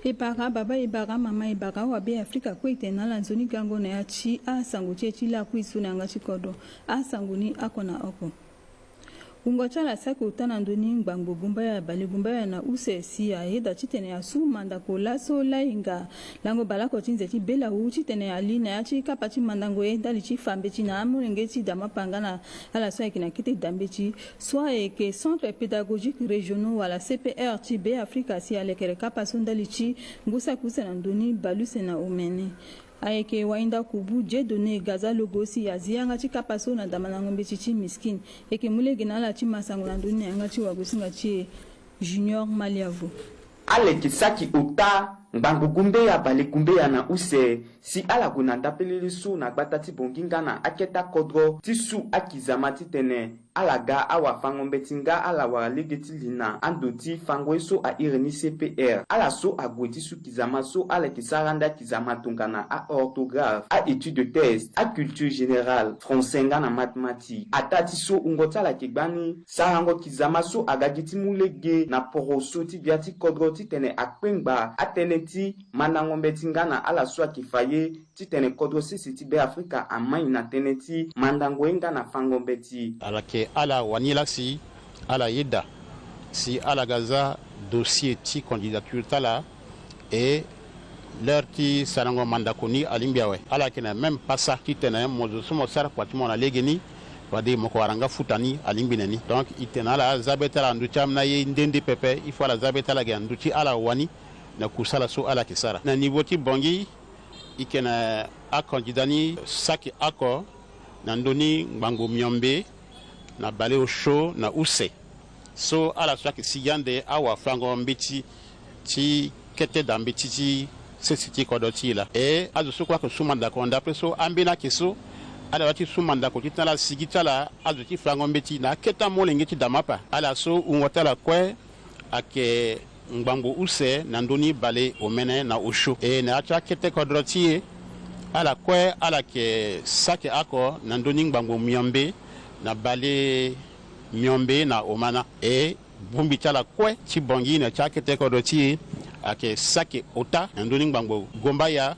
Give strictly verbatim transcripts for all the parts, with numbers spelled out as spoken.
E bara baba, e bara mama, e bara awa Be Afrika kue e tene na ala nzoni gango na ya ti asango ti e ti lakui so na yanga ti kodro. Asango ni oko na oko. Wungo ti ala saki ota na ndö ni ngbangbo gumbaya bale gumbaya na use si ayeda titene asu mandako laso lahinga lango baleoko ti nze ti belawu titene ali na ya ti kapa ti mandango ye ndali ti fa mbeti na amolenge ti damapa nga na ala so ayeke na kete da mbeti so ayeke Centre Pédagogique Régionaux wala C P R ti Be Afrika si alekere kapa so ndali ti ngu saki use na ndö ni baleuse na omene. Ayeke wainda kubu Dieudonné Gaza Logo si azi yanga ti kapa so na damandango mbeti ti Miskine. E yeke mu lege na ala ti masango na ndö ni na yanga ti wagosinga ti e Junior Maliavo. Ala yeke saki ota ngbangbo gumbeya bale gumbeya na use si ala gue na ndapelele so na gbata ti Bangui nga na akete akodro ti su akizama titene ala ga awafango-mbeti nga ala wara lege ti li na ando ti fango ye so a iri ni C P R. Ala so ague ti su kizama so ala yeke sara nda kizama tongana a-orthographe, a-étude de texte, a-culture générale, français nga na mathématique. Ataa ti so wungo ti ala yeke gbani sarango kizama so aga gi ti mu lege na poroso ti gbia ti kodro titene akpengba atënë ti mandango-mbeti nga na ala so ayeke fa ye titene kodro sese ti Be Afrika amai na tënë ti mandango ye nga na fango mbeti. Ala yeke ala wani laa si ala yeda si ala ga za dossier ti candidature ti ala e l'heure ti sarango mandako ni alingbi awe. Ala yeke na même pasa titene mo zo so mo sara kua ti mo na legeni fade mo yeke wara nga futa ni alingbi na ni. Donc e tene ala za be ti ala na ndö ti ambeni aye nde nde pepe. Il faut ala za be ti ala ge na ndö ti ala wani na kusala so ala yeke sara. Na niveau ti Bangui, e yeke na akandida ni saki oko na ndö ni ngbangbo miombe na baleosio na use. So ala so ayeke sigi ande awafango-mbeti ti kete da mbeti ti sese ti kodro ti e laa. E azo so kue ayeke su mandako ndapre so ambeni ayeke so ala wara ti su mandako titene ala sigi ti ala azo ti fango-mbeti na akete amolenge ti damapa. Ala so wungo ti ala kue ayeke ngbangbo use na ndö ni baleomene na osio. E na ya ti akete kodro ti e ala kue ala yeke saki oko na ndö ni ngbangbo miombe na bale miombe na omana. E bongbi ti ala kue ti Bangui na ya ti akete kodro ti e ayeke saki ota na ndö ni ngbangbo gombaya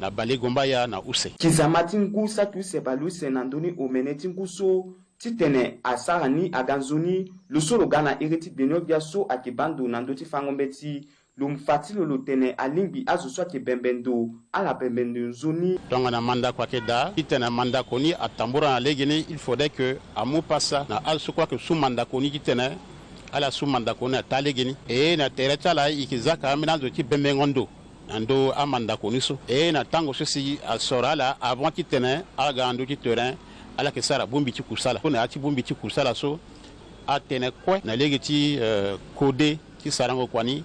na bale gombaya na use. Kizama ti ngu saki use baleuse na ndö ni omene ti ngu so titene asara ni aga nzoni. Lo so lo ga na iri ti benio-gbia so ayeke baa ndo na ndö ti fango mbeti, lo mu fa ti lo lo tene alingbi azo so ayeke bembe ndo ala bembe ndo nzoni. Tongana mandako ayeke daa titene mandako ni atambura na legeni, il faudrait que amu pasa na azo so kue ayeke su mandako ni titene ala su mandako ni na taa legeni. E na tere ti ala e yeke za ka ambeni azo ti bembengo ndo na ndö amandako ni so. E na tango so si asoro ala avant titene ala ga na ndö ti terrain, ala yeke sara bongbi ti kusala. So na ya ti bongbi ti kusala so atene kue na lege ti, eh, kode ti sarango kua ni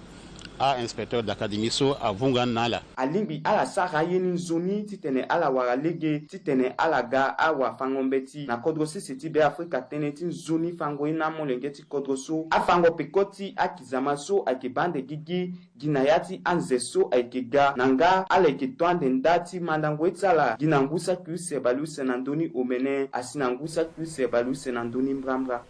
a-inspecteur d'académie so avunga ni na ala. Alingbi ala sara ye ni nzoni titene ala wara lege titene ala ga awafango-mbeti na kodro sese ti Be Afrika tënë ti nzoni fango ye na amolenge ti kodro so. Afango peko ti akizama so ayeke baa ande gigi gi na ya ti anze so ayeke ga na nga ala yeke to ande nda ti mandango ye ti ala gi na ngu saki use baleuse na ndö ni omene asi na ngu saki use baleuse na ndö ni mbrambra.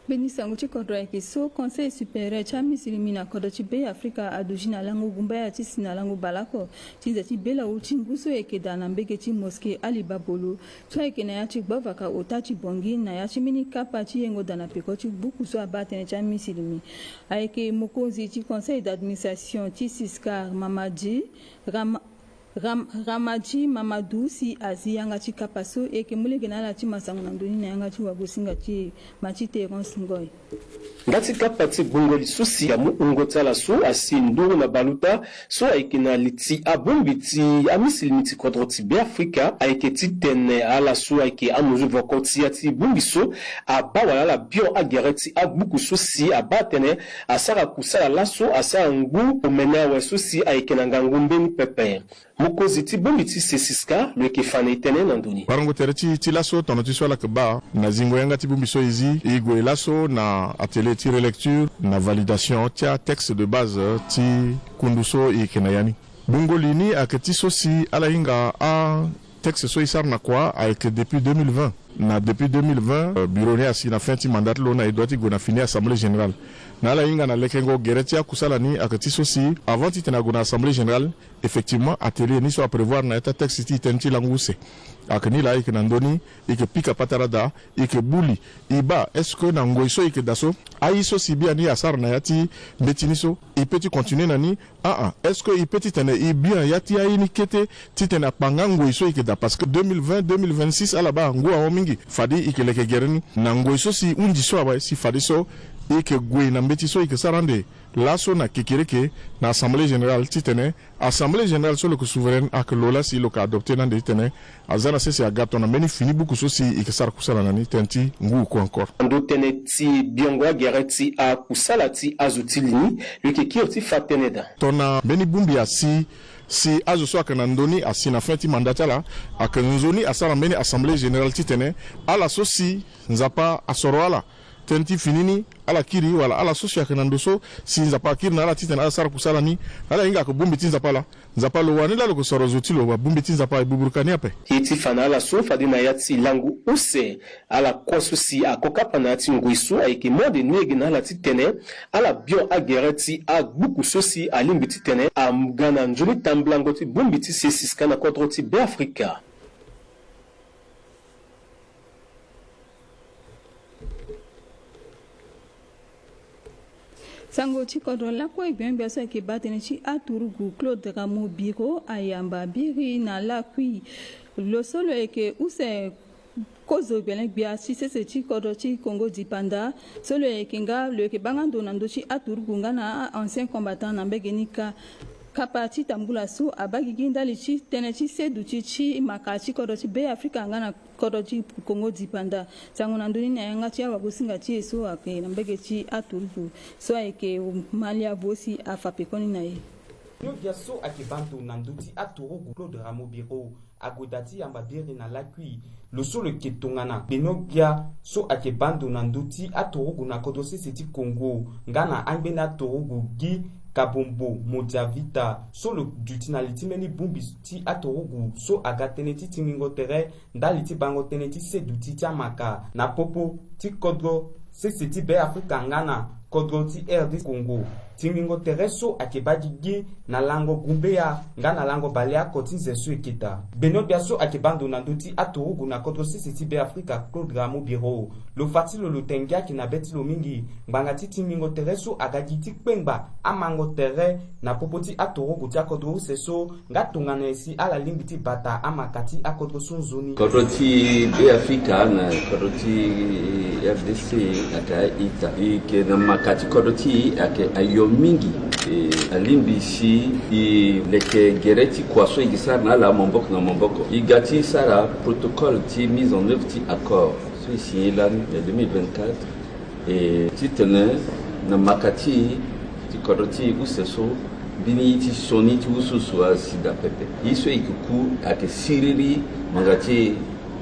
Mbeni sango ti kodro ayeke so, Conseil supérieur ti amisilimi na kodro ti Be Afrika aduti na lango gumbaya ti si na lango baleoko ti nze ti belawu ti ngu so e yeke daa na mbege ti mosquée Ali Babolo. So ayeke na ya ti gbavaka ota ti Bangui na ya ti mbeni kapa ti yengo daa na peko ti buku so abaa tënë ti amisilimi. Ayeke mokonzi ti conseil d'administration ti Siskar Mamadi Rama-, Ram-, Ramadi Mamadou si azi yanga ti kapa so e yeke mu lege na ala ti masango na ndö ni na yanga ti wagosinga ti e ma ti Terence Ngoy. Nga ti kapa ti gbungo li so si amu wungo ti ala so asi nduru na baluta so ayeke na li ti abongbi ti amisilimi ti kodro ti Be Afrika ayeke titene ala so ayeke amozuvoko ti ya ti bongbi so abaa wala ala bion agere ti agbuku so si abaa atene asara kusala laso asara ngu omene awe so si ayeke na ngangu mbeni pepe. Mokonzi ti bongbi ti Sesiska lo yeke fa na e tënë na ndo ni. Warango tere ti, ti laso, tongana ti so ala yeke baa na zingo yanga ti bongbi so e zi, e gue laso na atelier ti relecture na validation ti atexte de base ti kundu so e yeke na ya ni. Gbungo li ni ayeke ti so si ala hinga atexte so e sara na kua ayeke depuis deux mille vingt. Na depuis deux mille vingt, euh, bureau ni asi na fin ti mandat ti lo na e dua ti gue na fini assemblée générale. Na ala hinga na lekengo gere ti akusala ni ayeke ti so si avant titene ague na assemblée générale, effectivement atelier ni so aprévoir na ya ti atexte ti e tënë ti lango use. Ayeke ni laa e yeke na ndö ni, e yeke pika patara daa, e yeke bu li, e baa est-ce que na ngoi so e yeke daa so, aye so si biani asara na ya ti mbeti ni so, e peut ti continuer na ni? Aa, est-ce que e peut titene e bian ya ti aye ni kete titene akpa nga ngoi so e yeke daa? Parce que deux mille vingt, deux mille vingt-six ala baa ngu ahon mingi. Fade e yeke leke gere ni na ngoi so si hunzi so awe si fadeso e yeke gue na mbeti so e yeke sara ande laso na kekereke na assemblée générale titene assemblée générale so lo yeke souveraine ayeke lo laa si lo yeke adopté na ande titene aza na sese aga tongana mbeni fini buku so si e yeke sara kusala na ni tënë ti ngu oku encore. Ando tënë ti biongo agere ti akusala ti azo ti li ni, lo yeke kiri ti fa tënë daa. Tongana mbeni bongbi asi, si azo so ayeke na ndö ni asi na fin ti mandat ti ala, ayeke nzoni asara mbeni assemblée générale titene ala so si Nzapa asoro ala tënë ti fini ni, ala kiri wala ala so si ayeke na ndo so si Nzapa akiri na ala titene ala sara kusala ni, ala hinga ayeke bongbi ti Nzapa laa. Nzapa lo wani laa lo yeke soro zo ti lo, wa bongbi ti Nzapa e buburu ka ni ape. Ye ti fa na ala so fade na ya ti lango use, ala kue so si ako kapa na ya ti ngoi so ayeke mu ande ni lege na ala titene ala bion agere ti agbuku so si alingbi titene aga na nzoni tambulango ti bongbi ti se sisika na kodro ti Beafrika. Sango ti kodro lakue, gbia gbia so ayeke baa tënë ti aturugu Claude Ramobiro ayamba biri na lakui. Lo so lo yeke use kozo gbele gbia ti sese ti kodro ti Congo dipanda, so lo yeke nga, lo yeke baa nga ndo na ndö ti aturugu nga na a-ancien combattant na mbege ni kâ. Kapa ti tambula so abaa gigi ndali ti tënë ti seduti ti maka ti kodro ti Beafrika nga na kodro ti Congo dipanda. Sango na ndö ni na yanga ti awagosinga ti e so ayeke na mbege ti aturugu so ayeke Maliavo si afa pekoni na e. Nyodia so ayeke baa ndo na ndö ti aturugu Claude Ramobiro ague daa ti yamba biri na lakui. Lo so lo yeke tongana gbenogbia so ayeke baa ndo na ndö ti aturugu na kodro sese ti Congo nga na angbeni aturugu Guy Kabombo Modiavita so lo duti na li ti mbeni bongbi ti aturugu so aga tënë ti tingbingo tere ndali ti bango tënë ti seduti ti amaka na popo ti kodro sese ti Beafrika nga na kodro ti R D C Congo. Tingbingo tere so ayeke baa gigi na lango gumbeya nga na lango baleoko ti nze so e yeke daa. Gbenogbia so ayeke baa ndo na ndö ti aturugu na kodro sese ti Beafrika Claude Ramobiro, lo fa ti lo lo te ngia ayeke na be ti lo mingi ngbanga ti tingbingo tere so aga gi ti kpengba amango tere na popo ti aturugu ti akodro use so, nga tongana nyen si ala lingbi ti bata amaka ti akodro so nzoni. Kodro ti Beafrika na kodro ti R D C ayeke a-ita. E yeke na maka ti kodro ti e ayeke ayo mingi. E, alingbi si e leke gere ti kua so e yeke sara na ala maboko na maboko. E ga ti sara protocole ti mise en œuvre ti accord so e signé lani na deux mille vingt-quatre. E titene na maka ti e ti kodro ti e use so, mbeni ye ti sioni ti usuusu asi daa pepe. Ye so e yeke ku ayeke siriri ngbanga ti e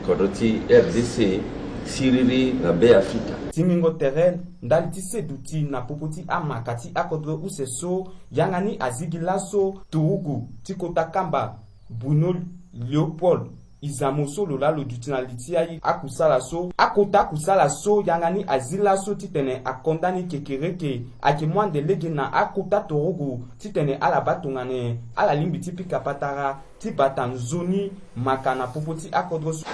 kodro ti R D C, siriri na Beafrika. Tingbingo tere ndali ti seduti na popo ti amaka ti akodro use so, yanga ni azi gi laso turugu ti kota kamba Bruno Léopold Izamo so lo laa lo duti na li ti aye akusala so. Akota akusala so yanga ni azi laso titene akonda ni kekereke ayeke mu ande lege na akota turugu titene ala baa tongana nyen ala lingbi ti pika patara ti bata nzoni maka na popo ti akodro so.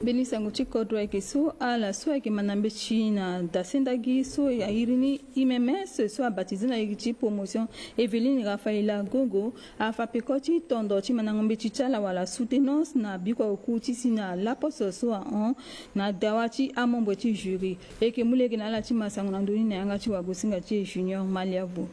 Mbeni sango ti kodro ayeke so, ala so ayeke manda mbeti na dasendagi so a iri ni I M M S so abaptisé na iri ti promotion Evelyne Raphaël Agogo afa peko ti tondo ti mandango mbeti ti ala wala soutenance na bikua oku ti si na laposo so ahon na dawa ti amembre ti jury. E yeke mu lege na ala ti ma sango na ndö ni na yanga ti wagosinga ti e Junior Maliavo.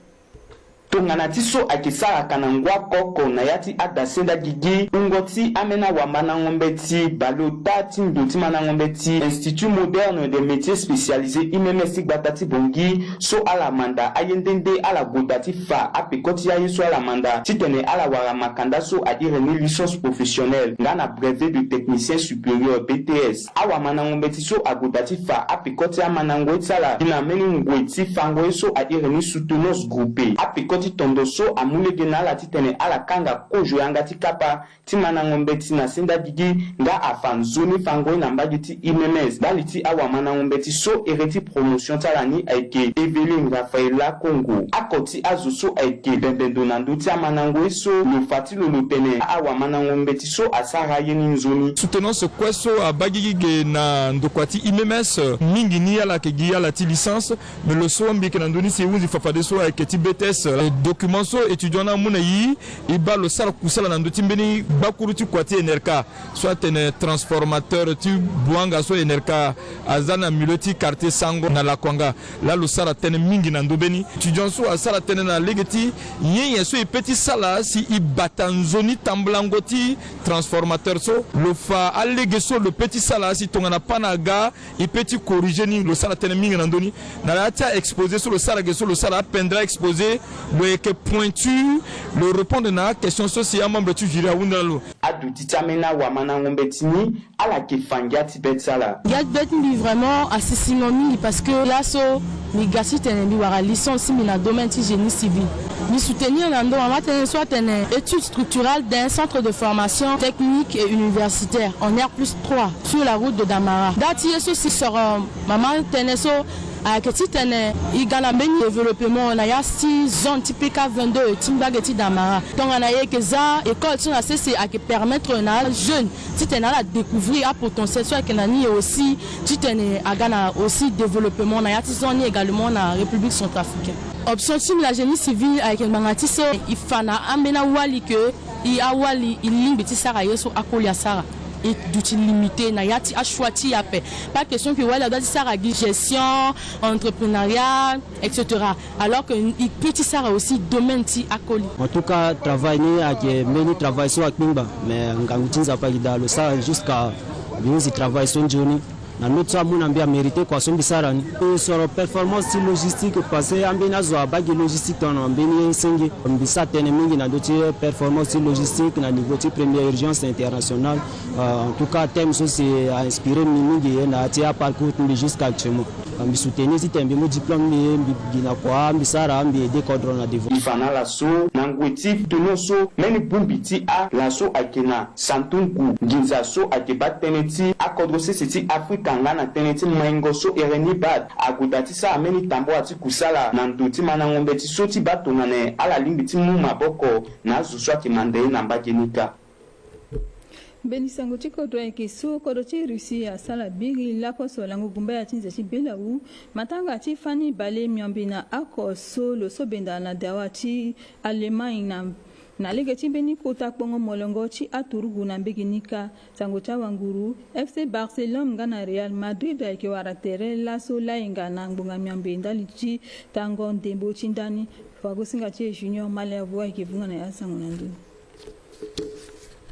Tongana ti so ayeke sara ka na ngu akoko na ya ti adasenda gigi, wungo ti ambeni awamandango mbeti baleota ti ndo ti mandango mbeti Institut Moderne des Métiers Spécialisés, I M M S, ti gbata ti Bangui, so ala manda aye nde nde ala gue daa ti fa apeko ti aye so ala manda titene ala wara makanda so a iri ni licence professionnelle nga na brevet de technicien supérieur, B T S. Awamandango mbeti so ague daa ti fa apeko ti amandango ye ti ala gi na mbeni ngoi ti fango ye so a iri ni soutenance groupée. Apeko ti tondo so amu lege na ala titene ala kanga kozo yanga ti kapa ti mandango mbeti na senda gigi nga afa nzoni fango ye na mbage ti I M M S. Ndali ti awamandango mbeti so ere ti promotion ti ala ni ayeke Eveline Raphaël Lakongo. Oko ti azo so ayeke bembe ndo na ndö ti amandango ye so lo fa ti lo lo tene awamandango mbeti so asara ye ni nzoni. Soutenance kue so abaa gigi ge na ndokua ti I M M S, mingi ni ala yeke gi ala ti licence. Me lo so mbi yeke na ndö ni si e hunzi fafadeso ayeke ti B T S. Eh, document so étudiant ni amu na e, e baa lo sara kusala na ndö ti mbeni gbakuru ti kua ti Enerca so atene transformateur ti buanga so Enerca aza na milieu ti quartier Sango na Lakuanga. Laa lo sara tënë mingi na ndö mbeni. Étudiant so asara tënë na lege ti nyen nyen so e pe ti sala si e bata nzoni tambulango ti transformateur so. Lo fa alege so lo pe ti sala si tongana panne aga, e pe ti corriger ni. Lo sara tënë mingi na ndö ni. Na ya ti a-exposé so lo sara ge so lo sara apendra exposé, lo yeke pointu, lo répondre na a-question so si amembre ti jury ahunda na lo. Aduti ti ambeni awamandango mbeti ni, ala yeke fa ngia ti be ti ala. Ngia ti be ti mbi vraiment asisingo mingi parce que laso mbi ga titene mbi wara licence ti mbi na domaine ti génie civil. Mbi soutenir na ndo mama tënë so atene étude structurale d'un centre de formation technique et universitaire en R plus trois sur la route de Damara. Nda ti ye so si soro mama tënë so ayeke titene e ga na mbeni développement na ya ti zone ti P K vingt-deux ti mbage ti Damara. Tongana e yeke za école ti na sese ayeke permettre na ajeune titene ala découvrir apotentiel so ayeke na ni, et aussi titene aga na aussi développement na ya ti zone ni également na République centrafricaine. Option ti mbi na génie civil ayeke ngbanga ti so e fa na ambeni awali ke e awali e lingbi ti sara ye so akoli asara. E duti limité na ya ti achoix ti e ape. Pas question ke wali adoit ti sara gi gestion, entrepreneuriat, et cetera. Alors que e peut ti sara aussi domaine ti akoli. En tout cas, travail ni ayeke mbeni travail so akpingba, mais ngangu ti Nzapa ayeke daa lo sara jusqu'à mbi hunzi travail so nzoni. Na note so amu na mbi amérité kua so mbi sara ni. E soro performance ti logistique parce que ambeni azo abaa gi logistique tongana mbeni ye senge. Mbi sara tënë mingi na ndö ti performance ti logistique na niveau ti première urgence internationale. Euh, en tout cas, thème so si a inspiré mbi mingi ye na ya ti aparcours ti mbi jusqu'à actuellement. Mbi soutenir titene mbi mu diplôme ti mbi ye, mbi gi na kua, mbi sara, mbi aider kodro na devant. E fa na ala so na ngoi ti tono so mbeni bongbi ti ala so ayeke na santungu nginza so ayeke baa tënë ti akodro sese ti Afrika nga na tënë ti maingo so ere ni bad ague daa ti sara mbeni tambula ti kusala na ndo ti mandango mbeti so ti baa tongana nyen ala lingbi ti mu maboko na azo so ayeke manda ye na mbage ni kâ. Mbeni sango ti kodro ayeke so kodro ti Russie asala biri laposo lango gumbaya ti nze ti Belau, matanga ti fani bale miombe na oko so lo so benda na dawa ti Allemagne na, na lege ti mbeni kota kpongo molongo ti aturugu na mbage ni kâ. Sango ti awanguru, F C Barcelone nga na Real Madrid ayeke wara tere laso layenga na ngbonga miombe ndali ti tango ndembo ti ndani. Wagosinga ti e Junior Malherbe ayeke vunga na ya sango na ndö ni.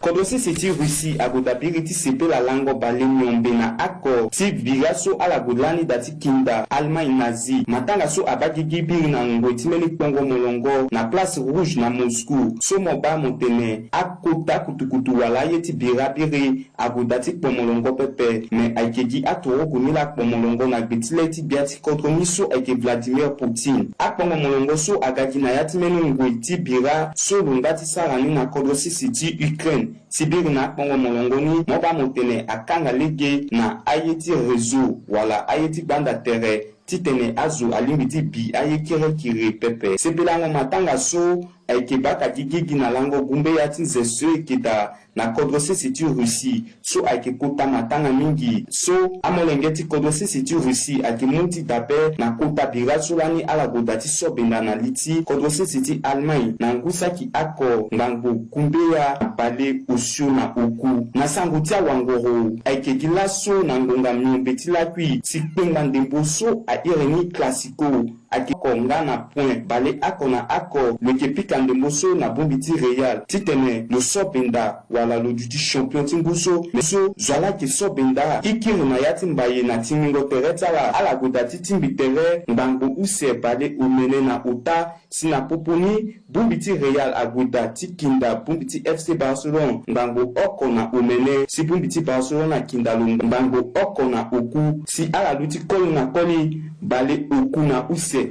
Kodro sese ti Russie ague daa biri ti sepela lango bale miombe na oko ti bira so ala gue lani daa ti kinda Allemagne nazi. Matanga so abaa gigi biri na ngoi ti mbeni kpongo molongo na Place Rouge na Moscou so mo baa mo tene akota kutukutu wala aye ti bira biri ague daa ti kpo molongo pepe, me ayeke gi aturugu ni laa akpo molongo na gbe ti le ti gbia ti kodro ni so ayeke Vladimir Poutine. Akpongo molongo so aga gi na ya ti mbeni ngoi ti bira so lo ngba ti sara ni na kodro sese ti Ukraine. Ti biri na akpongo molongo ni, mo baa mo tene akanga lege na aye ti réseau wala aye ti gbanda tere titene azo alingbi ti bi aye kirekire pepe. Sepelango matanga so ayeke baka gigi gi na lango gumbeya ti nze so e yeke daa na kodro sese ti Russie so ayeke kota matanga mingi so amolenge ti kodro sese ti Russie ayeke mu ti dabe na kota bira so lani ala gue daa ti so benda na li ti kodro sese ti Allemagne na ngu saki oko ngbangbo gumbeya na bale osio na oku. Na sango ti awangoro ayeke gi laso na ngonga miombe ti lakui si kpengba ndembo so a iri ni Classico ayeke oko nga na point bale oko na oko. Lo yeke pika ndembo so na bongbi ti Real titene lo so benda wala lo duti champion ti ngu so. Me so zo ala yeke so benda kikiri na ya ti mbaye na tingbingo tere ti ala, ala gue daa ti tingbi tere ngbangbo use bale omene na ota. Si na popo ni, bongbi ti Real ague daa ti kinda bongbi ti F C Barcelone ngbangbo oko na omene, si bongbi ti Barcelone akinda lo ngbangbo oko na oku, si ala luti koli na koli bale oku na use.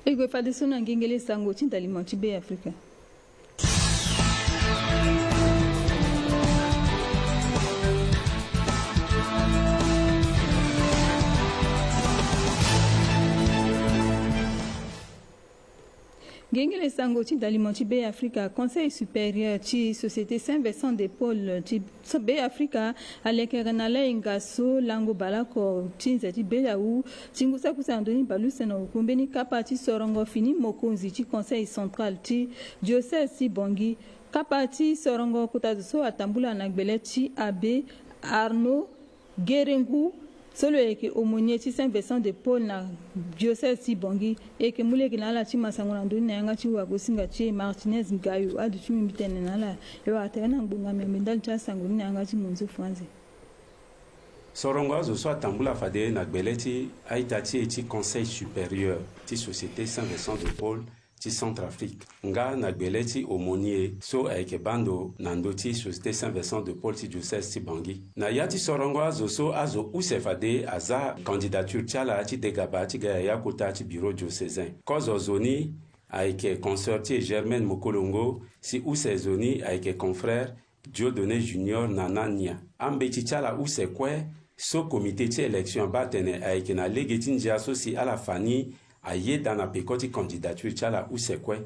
E gue fadeso na ngengele sango ti ndalima ti Be Afrika. Ngengele sango ti ndalima ti Be Afrika, Conseil supérieur ti Société Saint Vincent de Paul ti Be Afrika alekere na lahinga so lango baleoko ti nze ti Belawu ti ngu saki use na ndö ni baleuse na oku mbeni kapa ti sorongo fini mokonzi ti Conseil central ti diocèse ti Bangui. Kapa ti sorongo kota zo so atambula na gbele ti abbé Arnaud Gerengu, so lo yeke aumônier ti Saint Vincent de Paul na diocèse ti Bangui. E yeke mu lege na ala ti masango na ndö ni na yanga ti wagosinga ti e Martinez Ngayo. Aduti mbi mbi tene na ala. E wara tere na ngbonga miombe ndali ti asango ni na yanga ti monzo franze. Sorongo azo so atambula fade na gbele ti a-ita ti e ti Conseil supérieur ti Société Saint Vincent de Paul ti Centrafrique nga na gbele ti aumônier so ayeke baa ndo na ndö ti Société Saint Vincent de Paul ti diocèse ti Bangui. Na ya ti sorongo azo so azo use fade aza candidature ti ala ti degaba ti ga yaya kota ti bureau diocésain. Kozo zo ni ayeke consœur ti e Germaine Mokolongo, si use zo ni ayeke confrère Dieudonné Junior Nana Nia. Ambeti ti ala use kue so comité ti élection abaa atene ayeke na lege ti ndia so si ala fa ni ayeda na peko ti candidature ti ala use kue.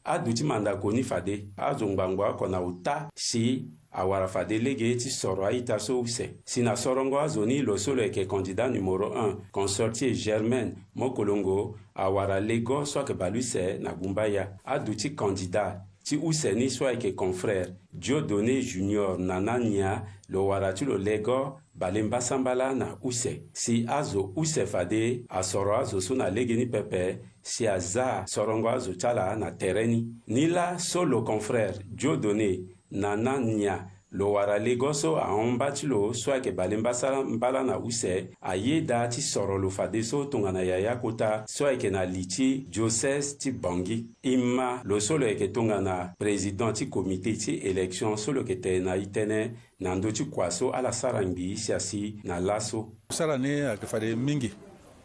Aduti mandako ni fade azo ngbangbo oko na ota si awara fade lege ti soro a-ita so use. Si na sorongo azo ni lo so lo yeke candidat numéro un, consœur ti e Germaine Mokolongo, awara lego so ayeke baleuse na gumbaya. Aduti candidat ti use ni so ayeke confrère Dieudonné Junior Nana Nia, lo wara ti lo lego balembasambala na use. Si azo use fade asoro azo so na legeni pepe si aza sorongo azo ti ala na tere ni. Nilaa so lo confrère Dieudonné Nana Nia lo wara lego so ahon mba ti lo so ayeke balembasambala na use ayeda ti soro lo fadeso tongana yaya kota so ayeke na li ti diocèse ti Bangui. E ma lo so lo yeke tongana président ti comité ti élection so lo yeke tene na e tënë na ndö ti kua so ala sara ngbii si asi na laso. Kusala ni ayeke fade mingi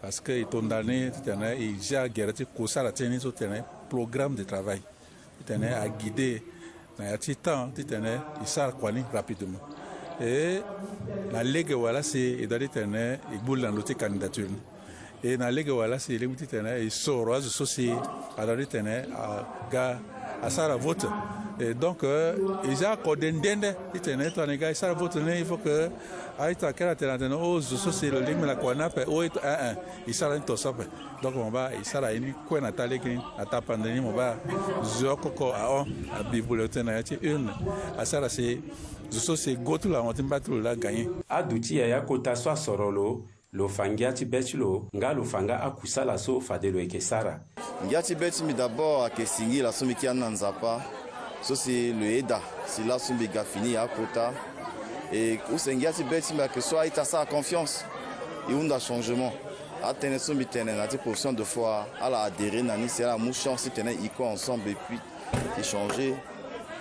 parce que e tonda ni titene e zia gere ti kusala ti e ni so tene programme de travail titene aguide na ya ti temps titene e sara kua ni rapidement. E na lege wala si e dua titene e gbu li na ndö ti candidature ni. E na lege wala si e lingbi titene e soro azo so si adua titene aga asara vote. E donc, euh, e za kode nde nde titene tongana e ga e sara vote ni, il faut que a-ita akiri atene atene o zo so si lo lingbi na kua ni ape o e to, eh, eh, e sara ni to so ape. Donc mo baa e sara ye ni kue na taa lege ni, na taa pande ni mo baa zo oko oko ahon, abi vule tënë na ya ti urne, asara si zo so si e go ti lo na mo ti mba ti lo laa agagné. Aduti yaya kota so asoro lo, lo fa ngia ti be ti lo nga lo fa nga akusala so fade lo yeke sara. Ngia ti be ti mbi d'abord ayeke singila so mbi kiri na Nzapa so si lo yeda si laso mbi ga fini ya akota. E use ngia ti be ti mbi ayeke so a-ita asara confiance, e hunda changement. Atënë so mbi tene na ya ti profession de foi, ala adhérer na ni si ala mu chance titene e kue ensemble et puis e changer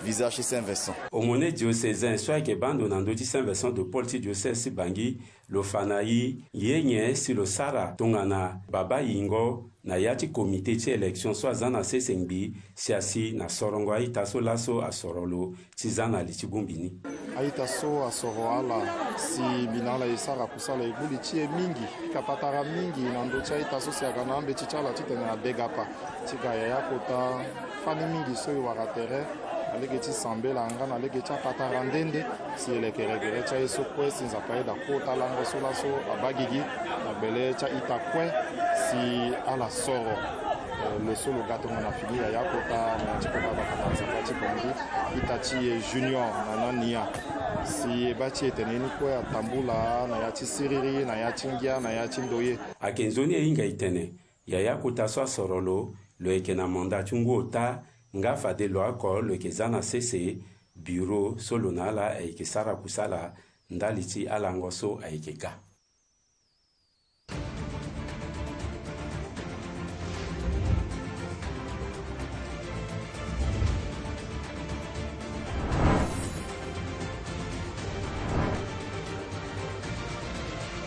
visage ti Saint Vincent. Aumônier diocésain so ayeke baa ndo na ndö ti Saint Vincent de Paul ti diocèse ti Bangui, lo fa na e ye nyen si lo sara tongana babâ yingo na ya ti comité ti élection so aza na sese ngbii si asi na sorongo a-ita so laso asoro lo ti za na li ti bongbi ni. A-ita so asoro ala si mbi na ala e sara kusala, e gbu li ti e mingi, e ka patara mingi na ndö ti a-ita so si aga na ambeti ti ala titene adegapa ti ga yaya kota fani mingi so e wara tere na lege ti sambela nga na lege ti apatara nde nde. Si e leke gere ti aye so kue si Nzapa ayeda kota lango so laso abaa gigi na gbele ti a-ita kue si ala soro, eh, lo so lo ga tongana fini yaya kota na ya ti kota bakata Nzapa ti Bangui, ita ti e Junior Nana Nia. Si e baa ti e tene ye ni kue atambula na ya ti siriri, na ya ti ngia, na ya ti ndoye. Ayeke nzoni e hinga e tene yaya kota so asoro lo, lo yeke na mandat ti ngu ota nga fade lo oko lo yeke za na sese bureau so lo na ala ayeke sara kusala ndali ti alango so ayeke ga.